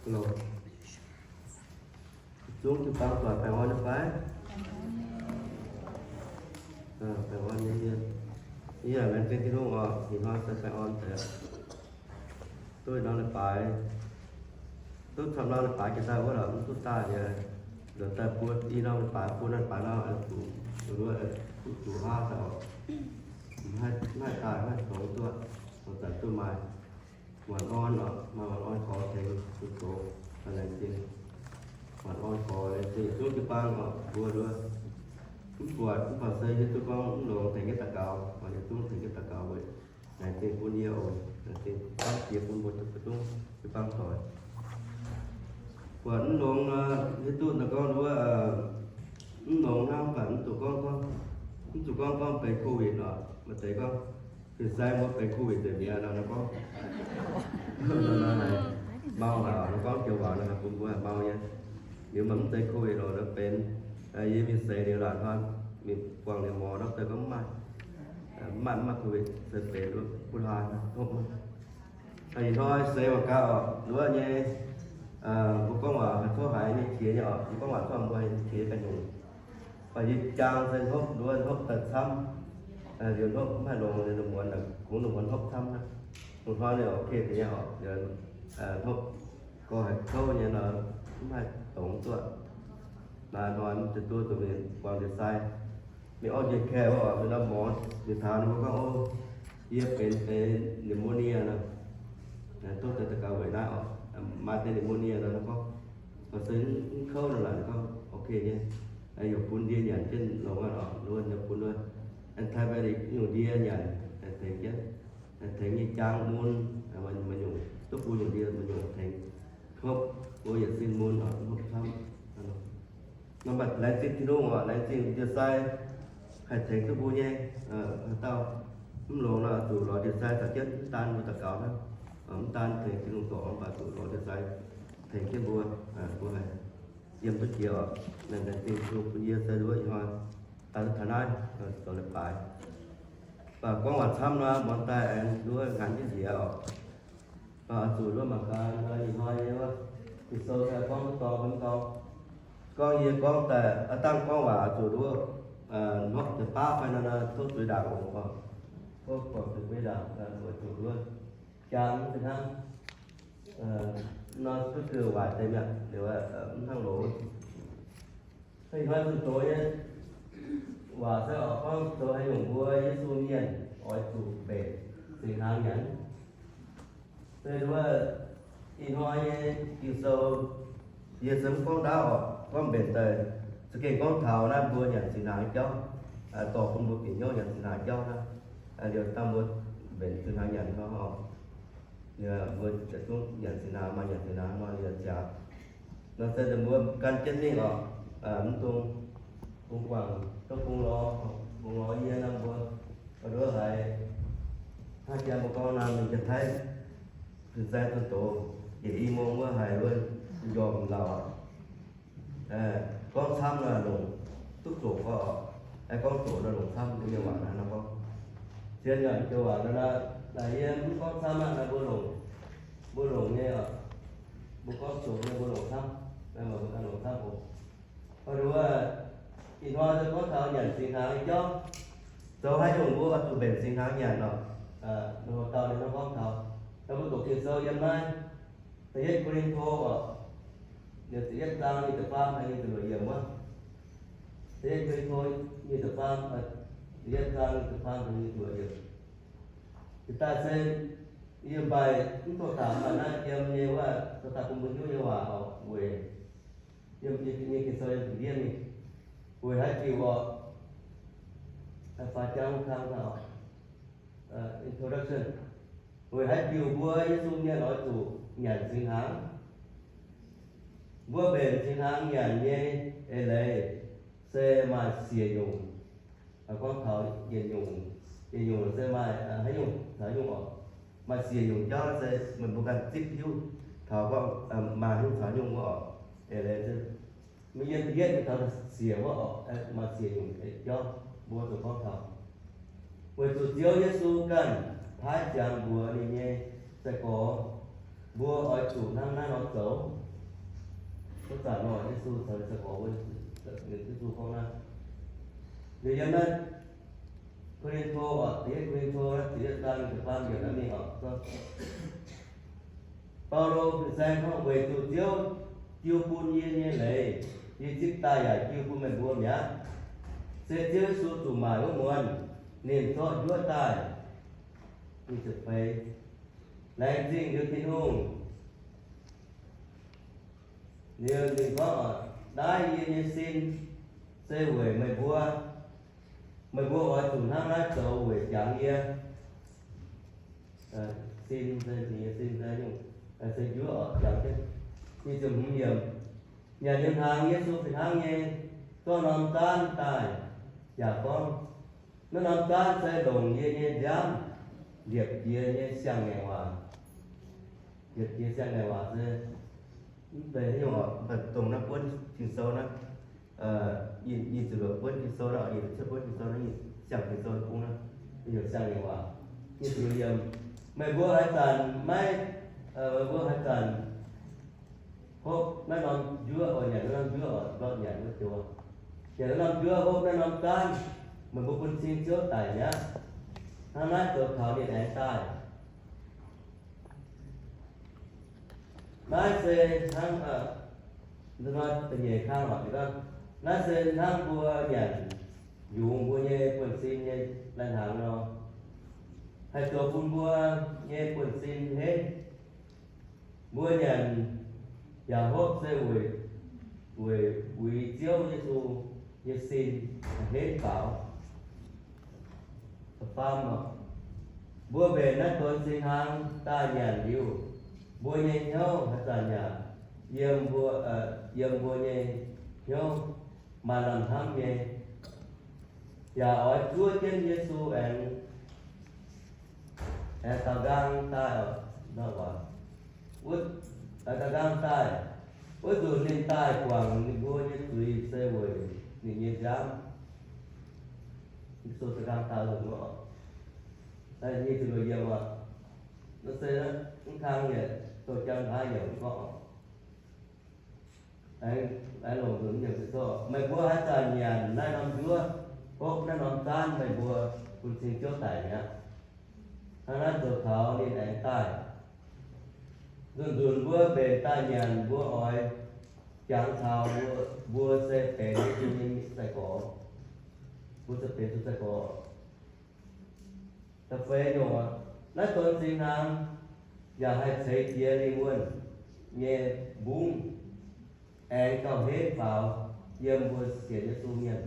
Zungv jiu-baang doic baengh orn nyei fai? Baengh orn nyei. Yie laengz zingh Tin-Hungh oc, ih hnoi se baengh orn deix. Duqv norm leiz-baaix, duqv camv norm leiz-baaix jiex daaih wuov lorqc, mv duqv daaih nyei. Nzuonx daaih buo i norm leiz-baaix, buo norm leiz-baaix nor, zuqc, zuqc haav daaih oc. Mv haih daaih, mv haih tongx duqv, tongx zanc duqv maaih muonc orn oc, maaih muonc orn gorx tengx duqv zoux, laengz zingh. Muonc orn gorx laengz zingh yietc zungv jiu-baang oc, mbuo nduov. Mv buatc, mv baac se hiuv duqv gorngv mv longx tengx jienv daux gaux, yietc zungv tengx jienv daux gaux weic laengz zingh bun yie oc, laengz zingh buangv jiex bun mbuo duqv zungv jiu-baang doic. Buatc mv longx nor, hiuv duqv nor gorngv nduov, mv longx hnangv, mv baac mv zuqc gorngv, gorngv, mv zuqc gorngv, gorngv benx COVID oc. Maaih deix gorngv, fin-saeng mbuo benx COVID nzengc mi'aqv nor, nor gorngv, mau haic oc, nor gorngv joux waac nor haih bun mbuo haih mau nyei. Liuz maaih mv zeiz COVID oc, nor benx, yie mingh seix liuz laaic hnoi, mingh buangh liuz morz nor deix gorngv mv maaih, mv maaih, mv maaih COVID, se benx wuov bun hnoi hnopv. Ih hnoi seix waac gaax oc, nduov nyei, mbuo gorngv waac haih tov haiz nyei qiex nyei oc, mbuo gorngv waac tov mbuo qiex ganh nyungc. Baac yie jaang se hnopv nduov, hnopv daaih camv, liuz hnopv mv haih longx, liuz muonz, kungx muonz hnopv camv naaiv. Ih hnoi liuz okay deix nyei oc, liuz hnopv gorx haiz kouv nyei nor, mv haih dongz duqv. Naaiv hnoi mv zeiz duqv zuqc mingh buangh ndie-sai. Mingh orv njiec kaeqv wuov oc, mingh norm morz, mingh taux ninh mbuo gorngv, o, yie benx deix pneumonia nor. Tov deix daux gaux weic naaiv oc, maaih deix pneumonia nor, ninh gorngv, baac se mv kouv nor, ninh gorngv okay nyei. Heuc bun ndie nyanc jienv longx aqv oc, bun antibiotic nyungc ndie nyanc, tengx jienv, tengx nyei jaang mun, maaih nyungc duqv bun nyungc ndie, maaih nyungc tengx hnopv mbuo yietc sin mun oc, hnopv camv. Nor maaih laengz zingh Tin-Hungh oc, laengz zingh ndie-sai haih tengx duqv mbuo nyei. Haaix dauh mv longx nor, zuqc lorz ndie-sai caux jienv mv daan mbuo daux gaux hnangv. Mv daan tengx Tin-Hungh dorngc, mv baac zuqc lorz ndie-sai tengx jienv mbuo, mbuo haih yiem duqv jiex oc. Laengz zingh Tin-Hungh bun yie se nduov ih hnoi daaih taux naaiv zoux leiz-baaix. Mv baac gorngv waac camv nor, muonz daaih aengx nduov nqanx jienv njiec oc. Oix zuqc nduov mangc gaax ih hnoi nyei wuov Ging-Sou se gorngv duqv dorng mv dorng. Gorngv yie gorngv daaih aav dangh gorngv waac zuqc nduov hnopv deix baav fai nor, tov zuiz ndaangc oc. Tov gorngv zuiz ndaangc, oix zuqc nduov jaa mv fih hnangv. Nor duqv geuh waaic deix mi'aqv, liuz mv hnangv loz. Ih hnoi zuqc zoux nyei waac se oix gorngv zoux haaix nyungc mbuo Yesu mienh oix zuqc mbenc singx hnaangx nyanc. Se wuov ih hnoi nyei Ging-Sou, yie se mv gorngv ndaauv oc, gorngv mbenc daaih, za'gengh gorngv taux naaiv mbuo nyanc singx hnaangx nyei jauv, dorh bun mbuo bieqc hnyouv nyanc singx hnaangx nyei jauv hnangv. Liuz dangh mbuo mbenc singx hnaangx nyanc hnangv oc. Liuz mbuo yietc zungv nyanc singx hnaangx, maaih nyanc singx hnaangx nor, liuz ziangx nor se mbuo gan jienv mingh oc. Mv dungx, dungx guangc, dongh bungx lorz, bungx lorz yie nor mbuo, mbuo haiz hnangv jaa mbuo gorngv nor, mingh Janx-Taiv fin-saeng zunh doz, yietc i mong wuov haiz wuov njormh lauh aqv. Gorngv camv nor longc, duqv zoqc gorngv oc. Gorngv zoqc nor longc camv, mienh waac naaiv nor gorngv. Zien yaac joux waac nor, naaic yie mv gorngv camv aqv, naaiv mbuo longc, mbuo longc nyei oc. Mbuo gorngv zoqc nyei mbuo longc camv, naaiv mbuo ganh longc camv oc. Oix zuqc, ih hnoi se gorngv taux nyanc singx hnaangx nyei jauv. Zoux haaix nyungc mbuo oix zuqc mbenc singx hnaangx nyanc oc. Ninh hoc dauh ninh gorngv taux, naaiv mbuo doqc Ging-Sou yiem naaiv, da'yietv Ko^lin^to oc, da'yietv zaang nyic ziepc faam taux nyic ziepc luoqc yiemc wuov. Da'yietv Ko^lin^to nyic ziepc faam, da'yietv zaang nyic ziepc faam taux nyic ziepc luoqc yiemc. Jiex daaih se yie mbaih mv dorh dangx maaih naaiv yiem nyei wuov, dorh dangx bun mbuo hiuv nyei waac oc, weic yiem nyei Ging-Sou yiem Ging-Ndiev mingh. Weic haaix diuc oc, faaux jangv kang oc, introduction. Weic haaix diuc mbuo Yesu mienh oix zuqc nyanc singx hnaangx? Mbuo mbenc singx hnaangx nyanc nyei eix leiz se maaih siec nyungc. Gorngv taux yietc nyungc, yietc nyungc se maaih haaix nyungc caux nyungc oc. Maaih siec nyungc jauv se meih mbuo ganh zipv hiuv taux gorngv maaih haaix nyungc caux nyungc wuov oc. Eix leiz se mbuo yiem da'yietv mingh taux siec wuov oc, maaih siec nyungc jauv mbuo zuqc gorngv taux. Weic zuqc Ziouv Yesu ganh paaiv ziangx mbuox ninh nyei sai-gorx, Mbuo oix zuqc hnangv naaiv nor zoux. Wuov zanc nor Yesu caux ninh sai-gorx wuov, ninh Yesu gorngv naaiv, liuz yiem naaiv Ko^lin^to, da'yietv Ko^lin^to naaiv ziepc yietv zaang ziepc faam yiemc naaiv mingh oc. Baulo fin-saeng gorngv, weic zuqc Ziouv jiu bun yie nyei leiz, yie zipv daaih yaac jiu bun meih mbuo mi'aqv. Se Ziouv Yesu zuqc maaic wuov muonz, ninh zorqv njuov daaih. Laengz zingh liuz Tin-Hungh. Liuz ninh gorngv, naaiv yie nyei sin se weic meih mbuo. Meih mbuo oix zuqc hnangv naaiv zoux weic jangx yie. Sin se, sin se nyungc, se njuov oc, jangx jienv. Nyic ziepc hmz yiemc. Nyanc nyei hnaangx Yesu fih hnangv nyei zorqv norm zaanv daaih yaac gorngv, naaiv norm zaanv se longc yie nyei nziaamv liepc jiez nyei siang-ngaengc waac. Liepc jiez siang-ngaengc waac se mv benx haaix nyungc oc, mv baac dongh naaiv buonv Ging-Sou naaiv, nyic ziepc luoqc buonv Ging-Sou naaiv, nyic ziepc cietv buonv Ging-Sou naaiv, siang-Ging-Sou bung naaiv, heuc siang-ngaengc waac. Nyic ziepc luoqc yiemc, meih mbuo haaix zanc maiv, meih mbuo haaix zanc hopv naaiv norm njuov, oix nyanc naaiv norm njuov oc, mborqv nyanc wuov joux, nyanc naaiv norm njuov, hopv naaiv norm zaanv, meih mbuo bun cing Ziouv daic mi'aqv. Hnangv naaiv zoux taux ninh aengx daaih. Naaiv se hnangv, da'nyeic kang oc, naaiv se hnangv mbuo nyanc yungz mbuo nyei buonv-sin nyei lai-hnaangx nor, haih zoux bun mbuo nyei buonv-sin henv. Mbuo nyanc yaac hopv se weic, weic uix Ziouv Yesu nyei sin haih henv faaux. Da'faam oc, mbuo mbenc naaiv donx singx hnaangx daaih nyanc liuz, mbuo nyei hnyouv haaix zanc yaac yiem mbuo, yiem mbuo nyei hnyouv maaih lamh hnamv nyei, yaac oix zuov jienv Yesu aengx, aengx daaux nqaang daaih, wuov, aengx daaux nqaang daaih, wuov nzunc ninh daaih guangc ninh mbuo nyei zuiz se weic ninh nyei nziaamv. Yesu daaux nqaang daaih nzunc wuov, nyic ziepc luoqc yiemc oc, naaiv se mv kang yietc douz jang nqa'haav yiemc gorngv, aengx longc nzunc yiemc se gorngv, meih mbuo haaix zanc nyanc naaiv norm njuov, hopv naaiv norm zaanv, meih mbuo bun cing Ziouv daic mi'aqv. Hnangv naaiv zoux taux ninh aengx daaih. Nzunc-nzunc mbuo mbenc daaih nyanc, mbuo oix jangx taux mbuo, mbuo se benx Yesu nyei sai-gorx. Mbuo se benx Yesu sai-gorx. Da'feix nyungc, naaiv donx singx hnaangx yaac haih ceix jiez lingh wuonh nyei mbungv, aengx gauh henv faaux yiem mbuo sienx Yesu mienh.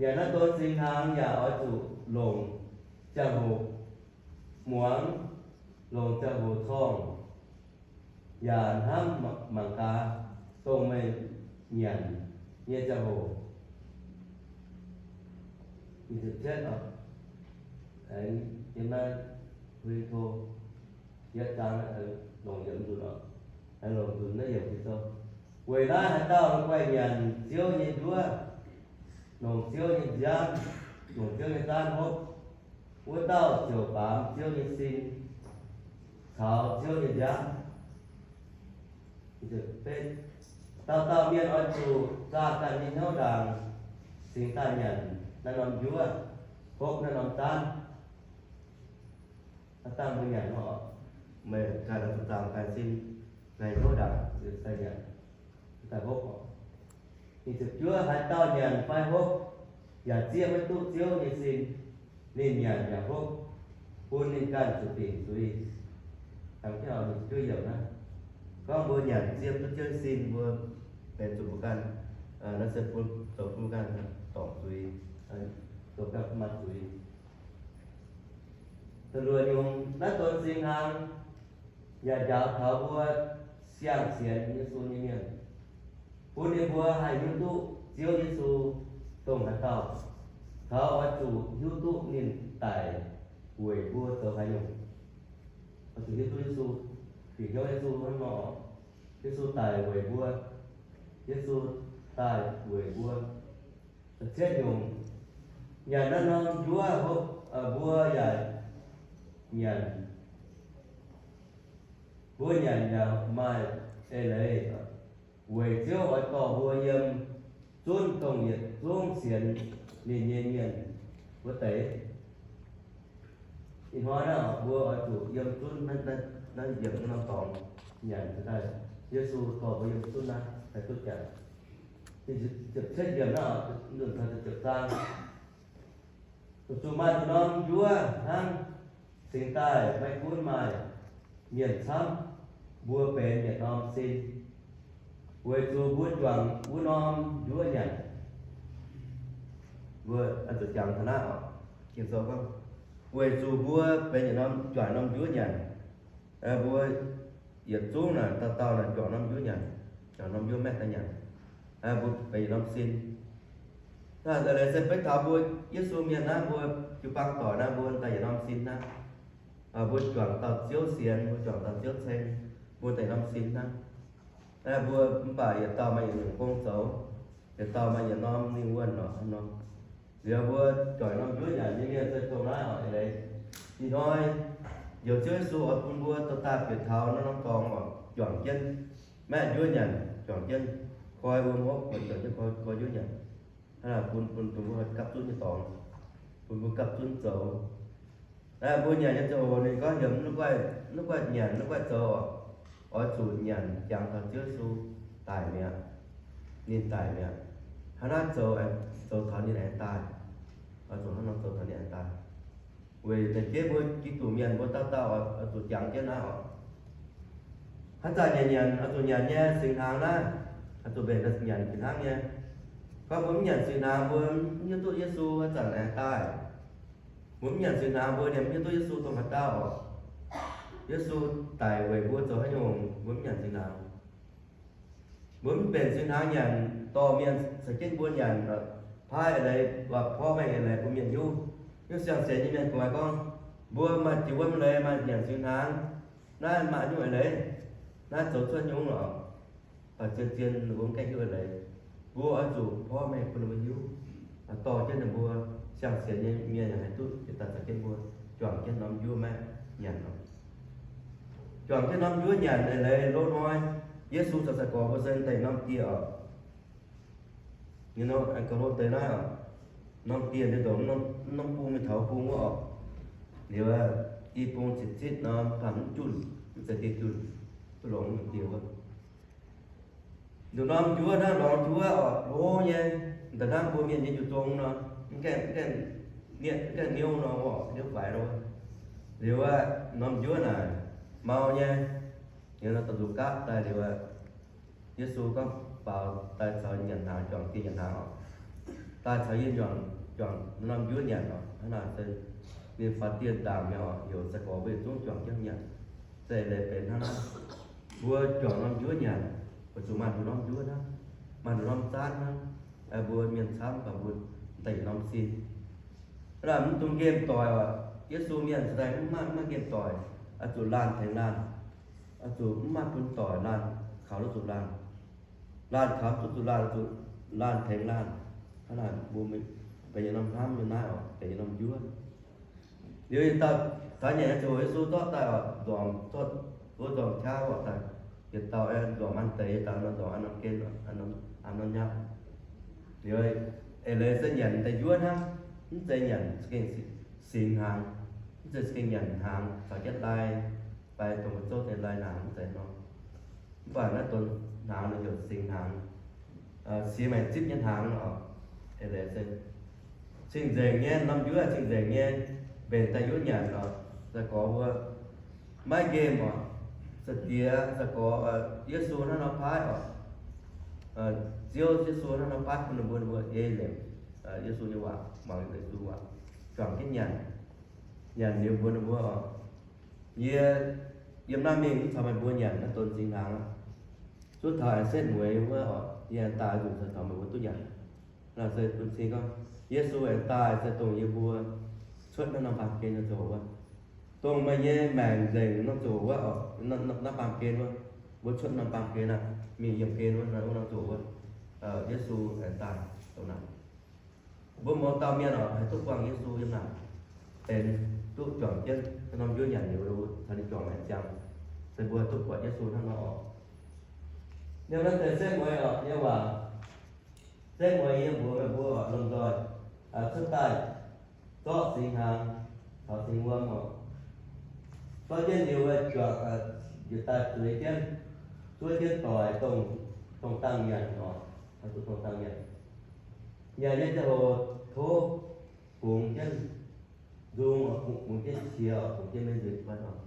Yaac naaiv donx singx hnaangx yaac oix zuqc longc ziangh hoc muangx, longc ziangh hoc corngh, yaac hnamv mangc gaax dongh meih nyanc nyei ziangh hoc. Yiem naaiv Ko^lin^to yietv zaang longc yiemc nzunc oc, longc nzunc naaiv yiemc Ging-Sou. Weic naaiv haaix dauh la'guaih nyanc Ziouv nyei njuov, longc Ziouv nyei nziaamv, longc Ziouv nyei zaanv hopv, wuov dauh ziouc baamz Ziouv nyei sin caux Ziouv nyei nziaamv. Dauh dauh mienh oix zuqc zaah ganh nyei hnyouv ndaangc, cingx daaih nyanc naaiv norm njuov, hopv naaiv norm zaanv. Haaix dauh mbuo nyanc nor, meih ganh oix zuqc zaah ganh sin, ganh hnyouv ndaangc, daaih nyanc, daaih hopv oc. Ninh ziepc juov, haaix dauh nyanc fai hopv yaac zieqv maiv duqv Ziouv nyei sin, ninh nyanc yaac hopv, bun ninh ganh zuqc dingc zuiz. Dangh jienv oc, ninh ziepc juov yiemc naaiv gorngv mbuo nyanc zieqv duqv Ziouv nyei sin, mbuo benx zuqc mbuo ganh, naaiv se bun, zoux bun ganh dorngc zuiz, zoux ganh maaih zuiz. Da'luoqc nyungc, naaiv donx singx hnaangx yaac njaaux taux mbuo siang-sienx Yesu nyei mienh, bun ninh mbuo haih hiuv duqv Ziouv Yesu dongh haaix dauh, taux oix zuqc hiuv duqv ninh daic weic mbuo zoux haaix nyungc. Oix zuqc hiuv duqv Yesu, bieqc hnyouv Yesu hnangv nor, Yesu daic weic mbuo. Yesu daaih weic mbuo. Da'cietv nyungc, nyanc naaiv norm njuov, mbuo yaac nyanc Mbuo nyanc yaac maaih eix leiz, weic Ziouv oix dorh mbuo yiem zunv dongh yietc zungv sienx ninh nyei mienh wuov deix. Ih hnoi naaiv mbuo oix zuqc yiem zunv naaiv, naaiv yiemc norm dorngx nyanc daaih. Yesu dorh mbuo yiem zunv naaiv haih duqv jangx. Ziepc cietv yiemc naaiv, nzunc taux ziepc zaang. Zuqc maaih norm njuov hnangv, cingx daaih maiv gunv maaih mienh camv, mbuo benx yietc norm sin, weic zuqc mbuo juangc wuov norm njuov nyanc. Mbuo zuqc jangx taux naaiv oc. Weic zuqc mbuo benx yietc norm, juangc norm njuov nyanc. Mbuo yietc zungv naaic dauh dauh naaic juangc norm njuov nyanc, juangc norm njuov maeqv daaih nyanc. Mbuo benx yietc norm sin. Naaiv se beiv taux mbuo Yesu mienh naaiv, mbuo jiu-baang doic naaiv, mbuo daaih yietc norm sin naaiv. Mbuo juangc dauh Ziouv sienx, mbuo juangc dauh Ziouv ceng, mbuo daaih yietc norm sin naaiv. Mbuo mv baac yietc dauh maaih yietc nyungc gong zoux, yietc dauh maaih yietc norm lingh wuonh nor, nor. Liuz mbuo juangc norm njuov nyanc nyei mienh se dongh naaiv oc. Ih hnoi njoux Ziouv Yesu oix bun mbuo dorh daaih bieqc taux naaiv norm dorngx oc, juangc jienv maeqv njuov nyanc, juangc jienv koi wuom hopv, juangc jienv koi, koi njuov nyanc. Hnangv naaic bun, bun, bun mbuo gapv zunv nyei dorngx, bun mbuo gapv zunv zoux. Naaiv mbuo nyanc nyei ziangh hoc ninh gorngv heuc mv, mv guaih nyanc, mv guaih zoux oc. Oix zuqc nyanc jangx taux Ziouv Yesu daic mi'aqv, ninh daic mi'aqv. Hnangv naaiv zoux, zoux taux ninh aengx daaih. Oix zuqc hnangv nor zoux taux ninh aengx daaih. Weic naaiv jeiv mbuo Giduc mienh mbuo dauh dauh oix zuqc jangx jienv naaiv oc. Hnangv zanc nyanc nyanc oix zuqc nyanc nyei singx hnaangx naaiv, oix zuqc mbenc nyanc fih hnangv nyei. Gorngv mbuo mv nyanc singx hnaangx, mbuo mv hiuv duqv Yesu hnangv zanc aengx daaih. Mbuo mv nyanc singx hnaangx, mbuo liemh mv hiuv duqv Yesu dongh haaix dauh oc. Yesu daic weic mbuo zoux haaix nyungc, mbuo mv nyanc singx hnaangx. Mbuo mv mbenc singx hnaangx nyanc dorh mienh caux jienv mbuo nyanc, paaiv eix leiz, porv mengh eix leiz bun mienh hiuv, hiuv siang-sienx nyei mienh gu'nguaaz gorngv, mbuo maaih jiex wuom leiz maaih nyanc singx hnaangx, naaiv maaih nyungc eix leiz, naaiv zoux cuotv nyungc oc. Baac zien-zien mbuo mv gaengh hiuv eix leiz. Mbuo oix zuqc porv mengh bun ninh mbuo hiuv, dorh jienv ninh mbuo siang-sienx nyei mienh yaac haih duqv yietc daaih caux jienv mbuo juangc jienv norm njuov maeqv nyanc oc. Juangc jienv norm njuov nyanc eix leiz lo hnoi, Yesu caux sai-gorx mbuo se daaih norm dieh oc. Ninh nor, aengx gauh lo deix naaiv oc. Norm dieh nyei ndongc, norm bung nyei taux bung wuov oc. Liuz, i bung citv-citv nor, mv baac mv junh, mv zeiz dieh junh, duqv longx norm dieh wuov. Nduqc norm njuov naaiv lorngx njuov oc, hlo nyei, da'hnangv mbuo mienh nyei njuov zong nor, mv gaengh, mv gaengh niouv nor, oc, niouv faix nor. Liuz aqv, norm njuov naaic mau nyei, liuz nor, da'nzuqc gapv daaih liuz aqv. Yesu gorngv faaux daaih caux nyanc hnaangx, juangc dieh nyanc hnaangx oc. Daaih caux yie juangc, juangc norm njuov nyanc oc. Hnangv naaic se ninh faaux dieh ndaangc nyei oc, heuc sai-gorx mbuo yietc zungv juangc jienv nyanc. Se leiz benx hnangv naaiv, mbuo juangc norm njuov nyanc, weic zuqc maaih nduqc norm njuov hnangv, maaih nduqc norm zaanv hnangv, mbuo mienh camv baac mbuo daaih yietc norm sin. Hnangv naaic mv dungx nqemh doic oc. Yesu mienh cingx daaih mv maaih, mv maaih nqemh doic, oix zuqc laanh tengx laanh, oix zuqc mv maaih bun doic laanh kaux duqv zuqc laanh. Laanh kaux duqv zuqc laanh, oix zuqc laanh tengx laanh. Hnangv naaic mbuo benx yietc norm hnamv nyei naaiv oc, benx yietc norm njuov. Liuz yietc dauh caux nyanc nyei ziangh hoc Yesu zorqv daaih oc, nzormc, zorqv wuov nzormc qaqv oc daaih. Yietc dauh aengx nzormc an deix, yietc dauh nzormc an norm gen, an norm nyapv. Liuz eix leiz se nyanc daaih njuov hnangv, mv zeiz nyanc za'gengh singx hnaangx, mv zeiz za'gengh nyanc hnaangx caux jienv lai, fai dongh mbuo zouv deix lai hnaangx mv zeiz nor. Mv baac naaiv donx hnaangx ninh heuc singx hnaangx, siex maengc zipv nyei hnaangx oc. Eix leiz se cing-nzengc nyei norm njuov, cing-nzengc nyei mbenc daaih njuov nyanc oc. Sai-gorx mbuo maiv nqemh oc. Sai-diex, sai-gorx, Yesu hnangv nor paaiv oc. Ziouv Yesu hnangv nor paaiv bun ninh mbuo, ninh mbuo ei liemh Yesu nyei waac, muangx Yesu waac, juangc jienv nyanc. Nyanc liuz mbuox ninh mbuo oc, yie yiem naaiv mingh mv caux meih mbuo nyanc naaiv donx singx hnaangx aqv. Zuov taux aengx setv mueiz wuov oc, yie aengx daaih nzunc caux meih mbuo duqv nyanc. Naaiv se bun cing gorngv Yesu aengx daaih se dongh yie mbuo cuotv naaiv norm baamh gen nyei ziangh hoc wuov, dongh meih nyei maengc nzengc norm ziangh hoc wuov oc, naaiv baamh gen wuov, mbuo cuotv norm baamh gen aqv, mingh yiemh gen wuov, wuov norm ziangh hoc wuov, Yesu aengx daaih dongh naaic. Mbuo mouz dauh mienh oc, haih duqv buangh Yesu yiem naaic, benx duqv juangc jienv norm njuov nyanc liuz, caux ninh juangc maengc ziangh. se mbuo duqv buatc Yesu hnangv nor oc. Yiem naaiv deix setv mueiz oc, yiem waac setv mueiz yie mbuox meih mbuo oc, lomh nzoih cuotv daaih zorqv singx hnaangx caux singx wuom oc, zorqv jienv liuz juangc njiec daaih zueiz jienv, zuov jienv doic dongh dangh nyanc oc, zuqc dongh dangh nyanc. Nyanc nyei ziangh hoc tov fungx jienv nzung oc, fungx jienv qiex oc, fungx jienv maiv nzuih guanh oc,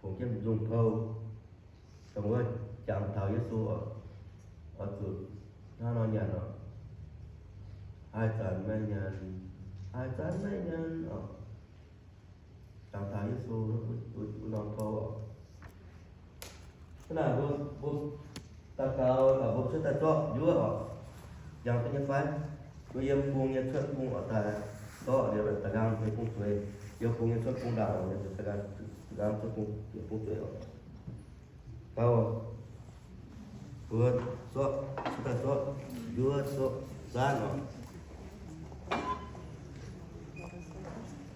fungx jienv nzung pou, dongh wuov jangx taux Yesu oc, oix zuqc hnangv nor nyanc oc. Haih zanc maiv nyanc, haih zanc maiv nyanc oc, jangx taux Yesu wuov norm pou oc. Hnangv naaic mbuo, mbuo daux gaux, mbuo cuotv daaih zorqv njuov oc, jangx duqv nyei fai? Mbuo yiem bung nyei cuotv bung oc, daaih zorqv liuz da'nqaang nyei bung zueiz, yiem bung nyei cuotv bung ndaangc oc, da'nqaang cuotv bung, yiem bung zueiz oc. Gauh mbuo zorqv, cuotv daaih zorqv njuov zorqv zaanv oc.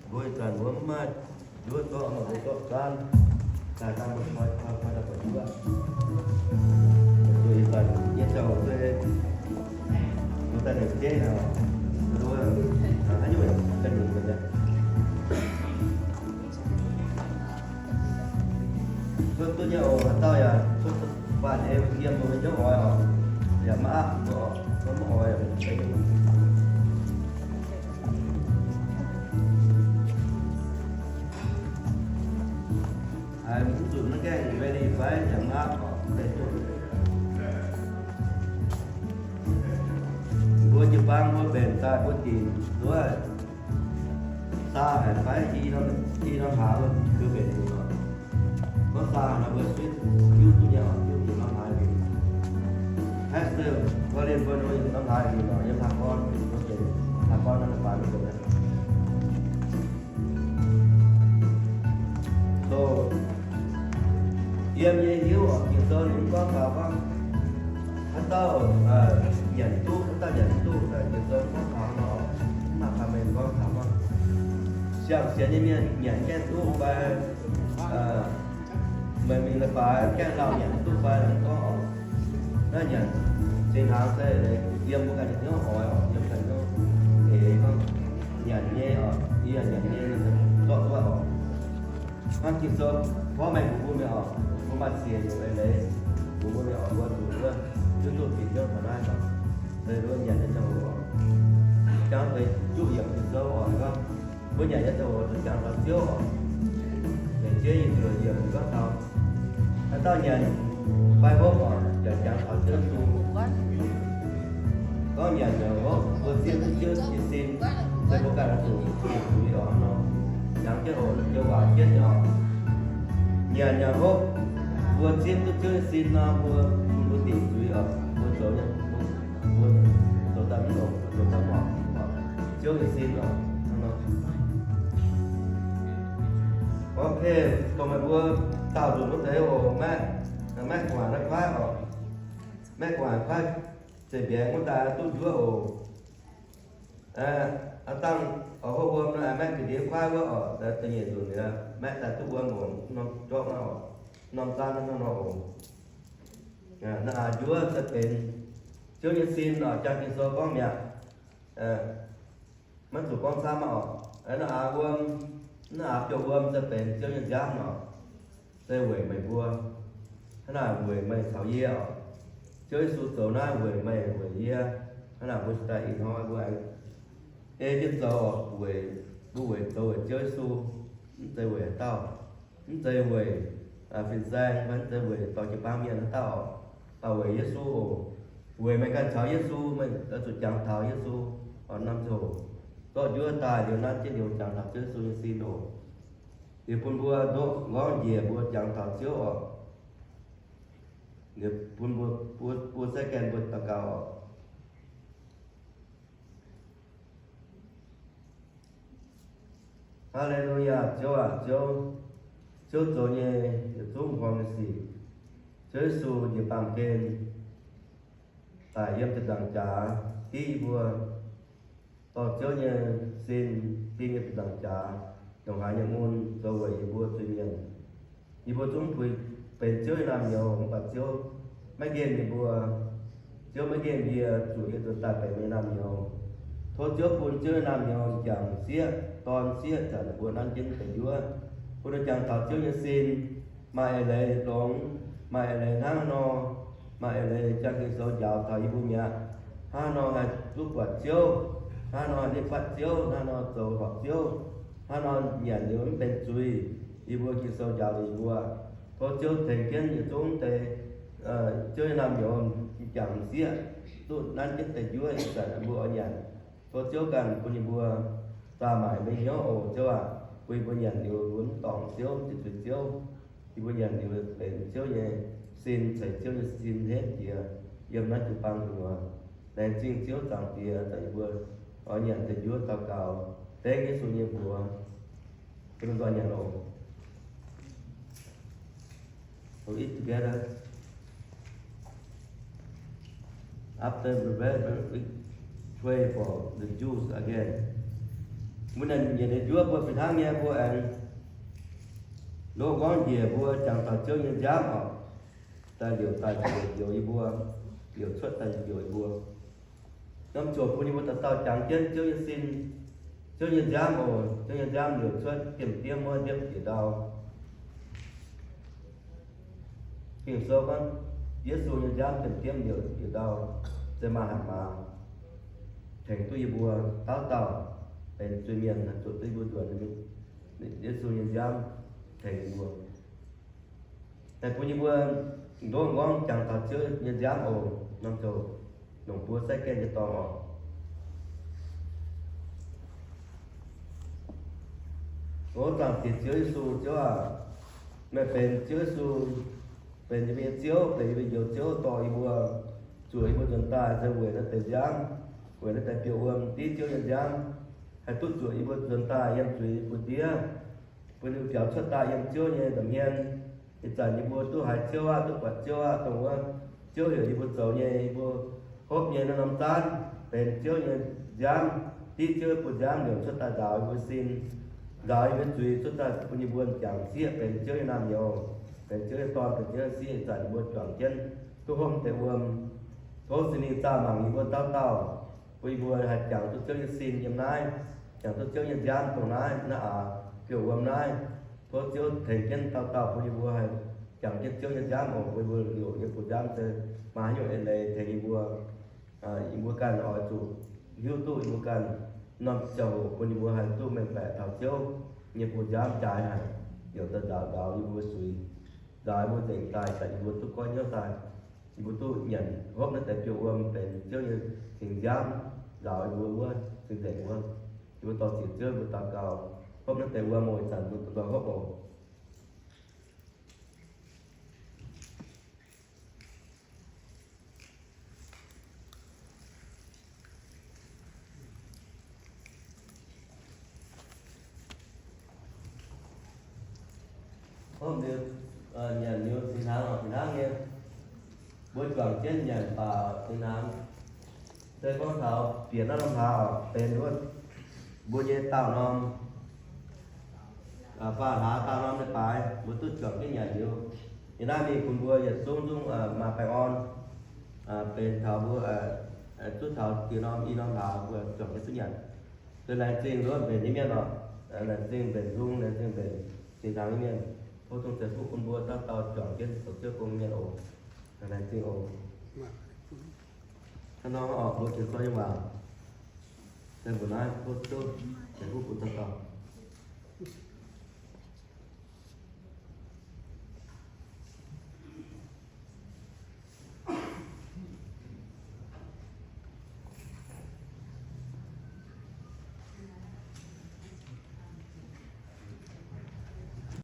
Mbuo ih zanc mbuo mv maaih njuov zorqv nor, mbuo zorqv zaanv daaih, daaih mbuo koi, koi, koi daaih buatc njuov. Mbuo ih zanc nyei ziangh hoc se mbuo daaih lengc jeiv oc, mbuo haaix nyungc ganh nyungc mi'aqv. Cuotv duqv nyei oc, haaix dauh yaac cuotv baac nyei yiem mbuo nyei hnyouv oix oc, yaac maiv aapv mbuo oc, maiv oix yaac maiv zeiz. Haiz mv zuqc maiv gaengh ready fai yaac maiv aapv oc, mv zeiz duqv. Mbuo jiu-baang mbuo mbenc daaih mbuo dinc nduov, saa haic fai i norm, i norm hlaax mbuo keu mbenc dinc oc. Gorngv saa haic nor mbuo suiv hiuv duqv nyei oc, hiuv duqv norm hlaax dinc. Pastor Colin mbuo nor norm hlaax dinc oc, yiem hlaax gorn, hlaax gorn norm hlaax dinc. So, yiem nyei hiuv oc, Ging-Sou ninh mv gorngv taux gorngv haaix dauh nyanc duqv, haaix dauh nyanc mv duqv, Ging-Sou mv gorngv taux nor, mv maaih kaa meih gorngv taux gorngv siang-sienx nyei mienh nyanc gaengh duqv fai, meih mingh leiz-baaix gaengh lauh nyanc duqv fai, mv gorngv oc. Naaiv nyanc singx hnaangx se yiem mbuo ganh nyei hnyouv oix oc, yiem ganh hnyouv eix gorngv nyanc nyei oc, yie nyanc nyei, ninh zorqv duqv oc. Hnangv Ging-Sou gorngv mengh mbuox mbuo mingh oc, mbuo maaih siec nyungc eix leiz mbuox mbuo mingh oc, mbuo zuqc wuov hiuv duqv bieqc hnyouv taux naaiv oc. Se mbuo nyanc nyei ziangh hoc oc, jangx deix juqv yiemc Ging-Sou oc, gorngv mbuo nyanc nyei ziangh hoc zuqc jangx taux Ziouv oc. Lengc jeiv yietc nzuonx yiemc gorngv taux haaix dauh nyanc fai hopv oc, yaac jangx taux Ziouv Yesu. Gorngv nyanc yaac hopv, mbuo zieqv duqv Ziouv nyei sin, se mbuo ganh oix zuqc dingc zuiz oc nor. Jangx jienv oc, yiem waac jienv oc. Nyanc yaac hopv, mbuo zieqv duqv Ziouv nyei sin nor, mbuo, mbuo dingc zuiz oc, mbuo zoux nyei, mbuo zoux daaih mv longc, zoux daaih mv horpc Ziouv nyei sin oc. Okay, dongh meih mbuo daauh nzunc wuov deix oc, maeqv, maeqv gu'nguaaic naaiv kuaaiv oc. Maeqv gu'nguaaic kuaaiv, zeiv mbiaengx wuov daaih duqv njuov oc. Aa, dangh oix hopv wuom nor, maeqv ga'ndiev kuaaiv wuov oc, da'nyeic nzunc liuz maeqv daaih duqv wuom oc, norm jorqv naaiv oc, norm zaanv naaiv nor oc. Naaiv aav njuov se benx Ziouv nyei sin oc, jangx Ging-Sou gorngv mi'aqv. Maiv zuqc gorngv camv oc. Naaiv aav wuom, naaiv aav biouv wuom se benx Ziouv nyei nziaamv oc. Se weic meih mbuo, hnangv naaic weic meih caux yie oc. Ziouv Yesu zoux naaiv weic meih weic yie. Hnangv naaic mbuo cingx daaih ih hnoi mbuo aengx ei jienv zoux oc, weic, mbuo weic zoux weic Ziouv Yesu, mv zeiz weic haaix dauh. Mv zeiz weic fin-saeng, mv zeiz weic dorh jiu-baang mienh haaix dauh oc, baac weic Yesu oc. Weic meih ganh caux Yesu, meih oix zuqc jangx taux Yesu oc. Norm ziangh hoc zorqv njuov daaih liuz nanv jienv liuz jangx taux Ziouv Yesu nyei sin oc. Liuz bun mbuo ndoqv nqorngv njiec mbuo jangx taux Ziouv oc. Liuz bun mbuo, mbuo, mbuo second mbuo daux gaux oc. Haa^le^lu^yaa, Ziouv aac, Ziouv, Ziouv zoux nyei yietc zungv m'nqorngv nyei sic. Ziouv Yesu njiec baamh gen daic yiem ziepc nzaangc jaax div yie mbuo, dorh Ziouv nyei sin ding yiem ziepc nzaangc jaax, ndongc haaix nyei mun zoux weic yie mbuo zuiz-mienh. Yie mbuo zungv puix benx Ziouv nyei naamh nyouz, mv baac Ziouv maiv nqemh yie mbuo. Ziouv maiv nqemh yie, zuqc yie nzuonx daaih benx meih nyei naamh nyouz. Tov Ziouv bun Ziouv nyei naamh nyouz m'jangc sieqv, dorn sieqv, zanc ninh mbuo nanv jienv deic njuov, bun ninh jangx taux Ziouv nyei sin, maaih eix leiz longx, maaih eix leiz hnangv haaix nor, maaih eix leiz jang Ging-Sou njaaux taux yie mbuo mi'aqv. Hnangv haaix nor haih duqv buatc Ziouv, hnangv haaix nor haih nitv fatv Ziouv, hnangv haaix nor zoux horpc Ziouv, hnangv haaix nor nyanc liuz mv benx zuiz, yie mbuo Ging-Sou njaaux liuz yie mbuo. Tov Ziouv tengx jienv yietc zungv deix Ziouv nyei naamh nyouz m'jangc m'sieqv duqv nanv jienv deic njuov ih zanc mbuo oix nyanc. Tov Ziouv ganh bun yie mbuo zaah maaic meih hnyouv oc, Ziouv aac, bun yie mbuo nyanc liuz mbuo mv dorngc Ziouv, mv zuiz Ziouv. Yie mbuo nyanc liuz benx Ziouv nyei sin, ceix Ziouv nyei sin henv jiex yiem naaiv jiu-baang gu'nyuoz. Laengz zingh Ziouv Zaangc Diex, zanc yie mbuo oix nyanc deic njuov daux gaux dengv Yesu nyei mbuox. Bun ninh nzoih nyanc oc. We'll eat together. After the bread, we pray for the Jews again. Mbuo nyanc deic njuov mbuo fih hnangv nyei mbuo aengx ndoqv gorngv njiec mbuo jangx taux Ziouv nyei nziaamv oc. Daaih liouc daaih njoux yie mbuo, liouc cuotv daaih njoux yie mbuo. Norm ziouc bun yie mbuo dauh dauh jangx jienv Ziouv nyei sin, Ziouv nyei nziaamv oc. Ziouv nyei nziaamv liouc cuotv diemv diemv wuov ndiepv njiec ndau. Ging-Sou gorngv Yesu nyei nziaamv diemv diemv liouc njiec ndau, se maaih hatc maaz tengx duqv yie mbuo dauh dauh benx zuiz-mienh, zuqc duqv yie mbuo nzuonx. Yesu nyei nziaamv tengx yie mbuo. Daaih bun yie mbuo ndoqv gorngv jangx taux Ziouv nyei nziaamv oc. Norm ziouc longc buo sai gaengh nyei dorngx oc. O Zaangc Diex Ziouv Yesu, Ziouv aac, meih benx Ziouv Yesu, benx yie mbuo nyei Ziouv, benx yie mbuo njoux Ziouv dorh yie mbuo, zuoqc yie mbuo nzuonx daaih se weic naaiv deix nziaamv, weic naaiv deix biouv wuom div Ziouv nyei nziaamv, haih duqv zuoqc yie mbuo nzuonx daaih yiem zuiz bun ndiev, bun yie mbuo biaux cuotv daaih yiem Ziouv nyei nza'hmien. Ih zanc yie mbuo duqv haiz Ziouv aqv, duqv buatc Ziouv aqv, dongh wuov Ziouv heuc yie mbuo zoux nyei, yie mbuo hopv nyei naaiv norm zaanv benx Ziouv nyei nziaamv, div Ziouv bun nziaamv liouc cuotv daaih nzaaux yie mbuo sin, nzaaux yie mbuo zuiz cuotv daaih bun yie mbuo m'jangc sieqv benx Ziouv nyei naamh nyouz, benx Ziouv nyei dorn, benx Ziouv nyei sieqv. Ih zanc yie mbuo juangc jienv duqv hopv deix wuom. Tov Singx Lingh zaah mangc yie mbuo dauh dauh, bun yie mbuo haih jangx duqv Ziouv nyei sin yiem naaiv, jangx duqv Ziouv nyei nziaamv dongh naaiv, naaiv aax biouv wuom naaiv. Tov Ziouv tengx jienv dauh dauh bun yie mbuo haih jangx jienv Ziouv nyei nziaamv oc. Bun yie mbuo liouc nyei bun nziaamv se maaih haaix nyungc eix leiz tengx yie mbuo, yie mbuo ganh oix zuqc hiuv duqv yie mbuo ganh norm ziangh hoc bun yie mbuo haih duqv mengh baeqc taux Ziouv nyei bun nziaamv jaaix haic, liouc daaih nzaaux nzaaux yie mbuo zuiz, nzaaux yie mbuo nzengc daaih, daaih yie mbuo duqv goiv hnyouv daaih, yie mbuo duqv nyanc hopv naaiv deix biouv wuom benx Ziouv nyei cing nziaamv, nzaaux yie mbuo wuov cing-nzengc wuov. Yie mbuo dorh ziec Ziouv, yie mbuo daux gaux, hopv naaiv deix wuom oc. Ih zanc mbuo daux gaux hopv oc. Hopv liuz, nyanc liuz cing hnaangx oc, cing hnaangx nyei. Mbuo juangc jienv nyanc baac cing hnaangx. Se gorngv taux bieqc naaiv norm hlaax oc, benx wuov mbuo nyei daauh norm, faah hlaax daauh norm leiz-baaix mbuo duqv juangc jienv nyanc liuz, yie naaiv mingh bun mbuo yietc zungv zungv maaih baengh orn, benx taux mbuo zuqc taux dieh norm i norm hlaax mbuo juangc jienv duqv nyanc. Se laengz zingh nduov mbenc nyei mienh oc, laengz zingh mbenc nzung, laengz zingh mbenc cing hnaangx nyei mienh. Tov Tin-Hungh ceix fuqv bun mbuo dauh dauh juangc jienv zoux Ziouv gong mienh oc. Laengz zingh oc. Hnangv nor oc, mbuo tengx gorngv nyei waac se mbuo naaiv tov Ziouv ceix fuqv bun dauh dauh.